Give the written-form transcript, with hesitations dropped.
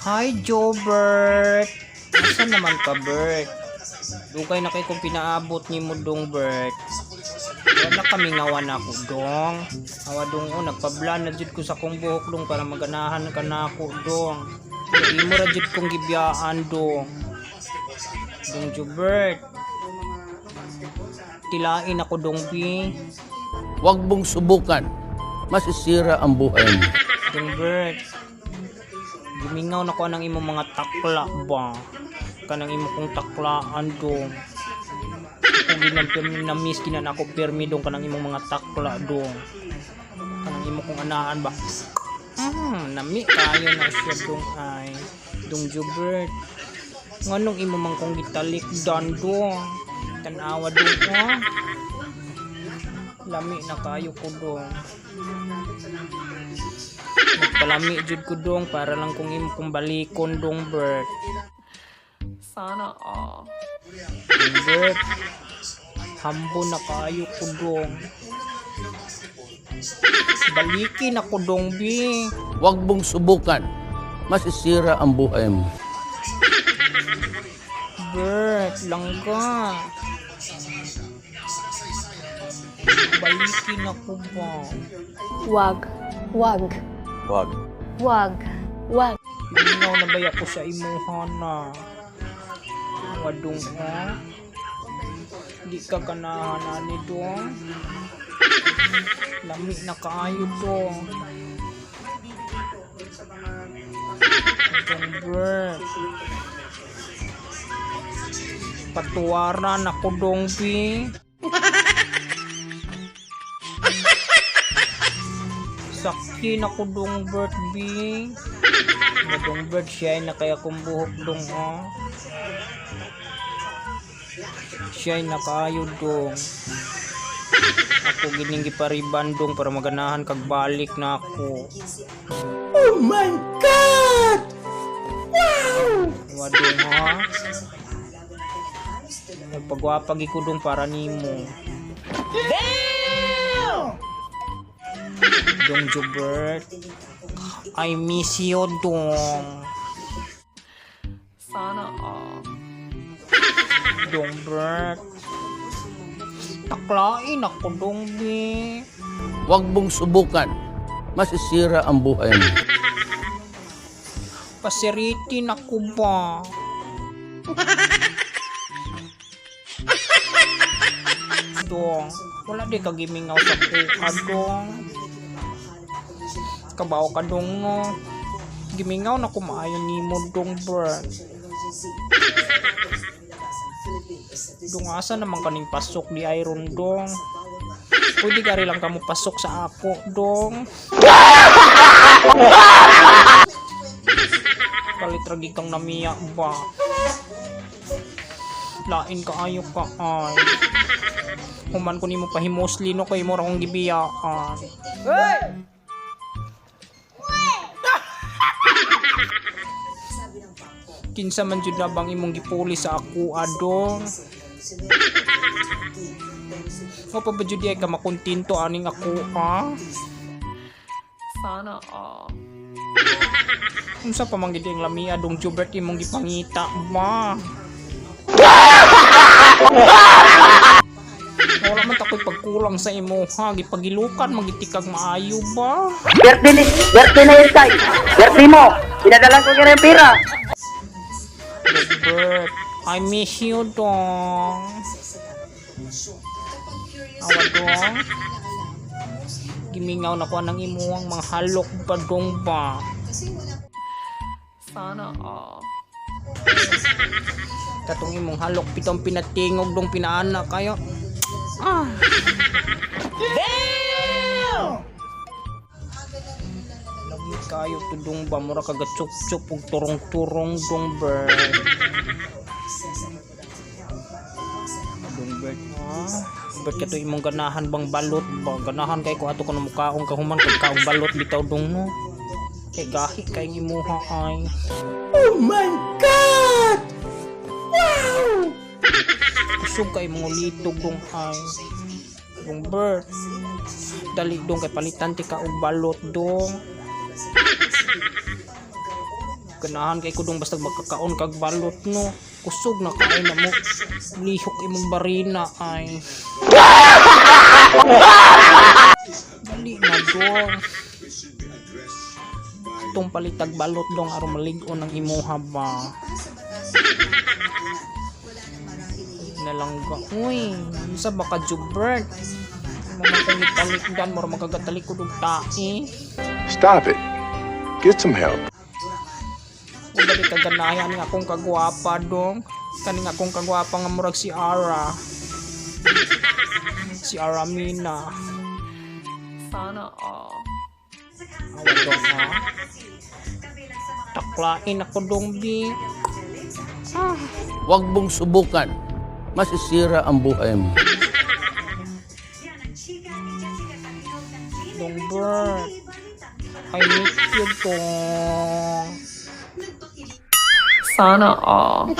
Hi, Jobert! Asa naman ka, Bert? Dugay na kay kong pinaabot ni mo dong, Bert. Wala kami ngawan ako, dong. Awa dong, oh, nagpablan na jud ko sa kong buhok dong para maganahan ka na ako, dong. Pero imo ra jud kong gibiyaan, dong. Dong Jobert. Tilain ako, dong, bi. Huwag mong subukan. Masisira ang buhay mo. Dong Bert. Gimingaw na ko ang imong mga takla ba. Kanang imo kong taklaan dong. Kung ginang na miss kina na ako pirmi dong kanang imong mga takla dong. Kanang imo kong anaan ba. Nami kayo na siya dong ay. Dong Jubert. Nganong imo man kong gitalikdan dong. Tanawa dong ah. Lami na kayo ko dong. Nagpalami jud ko dong para lang kung imo kong balikon dong, Bert. Sana all. Dong Bert. Hambo na kayo ko dong. Balikin ako dong, bi. Huwag mong subukan. Masisira ang buhay mo. Bert, langga. Balikin ako ba? Wag. Wag. Wag. Wag. Wag. Mingaw na ba ako sa imuha na? Wadong ha? Di ka ganahan ani dong. Lami na kaayo dong. Dong Bert. Patuwaran ako dong bi. Sakin ako dong Bert bi. Dong Bert siya na kaya kong buhok dong oh. Siya na kayo dong. Ako gining gipariban dong para maganahan kag balik na ako. Oh my God! Wow! Wadong ha. Nagpagwapa gi ko dong para nimo. Damn! Dong Jobert. I miss you dong. Sana all. Dong Bert. Taklain ako dong bi. Huwag mong subukan. Masisira ang buhay mo. Pasiritin ako ba? Dong, wala di ka gimingaw sa kuha, dong. Kabaw ka dong, no. Gimingaw na kumaayo nimo dong, Bert. Dong, asa naman kaning pasok di Iron, dong. Pwede gari lang kamo pasok sa ako, dong. Palit ragi kang namiya ba? Lain ka ayo ka ay. Human ko nimo pahimosli no kay mo ra kong gibiyaan. Kinsa man jud na bang imong gipuli sa ako adong? Nga pa ba jud ay ka makontento aning ako ah? Sana all. Unsa pa man gid ang lamia dong Jubert imong gipangita ba? Wala man tako'y pagkulang sa imuha, gipagilukan magitikag maayo ba? Birthday, ni, birthday na yun, tay. Birthday mo. Pinadalan ko kaya yung pera. Robert, I miss you dong. Awa dong. Gimingaw na ko ng imuhang mga halok ba dong ba? Sana all. Katong imong halok pitong pinatingog dong pinaana kayo. Ah. Damn! Lami kayo to dong ba mura kaga chup-chup ug turong-turong dong bird. Dong bird ah. Bird kato imong ganahan bang balot ba? Ganahan kay ko ato kuno mukaon kahuman kag kaong balot bitaw dong no. Kay gahi kay imuha ay. Oh my God! Wow! Kusog kay mga litog dong ay. Dong Bert. Dali dong kay palitan ti ka og balot dong. Ganahan kay ko dong basta magkakaon kag balot, no. Kusog na kay na mo. Lihok imong barina ay. Dali na dong. Itong palitag balot dong aron malig-on ang imuha ba. Nalangga. Uy, unsa ba ka, Jubert? Mga kong italikdan, mura magkagatalikod og tae. Stop it. Get some help. Wala di ka ganayan nga akong kagwapa dong. Kaning akong kagwapa nga murag si Ara. Si Aramina. Sana all. Awa dong ha. Taklain ako dong bi. Huwag mong subukan. Masisira ang buhay mo. Dong Bert. I miss you dong. Sana all.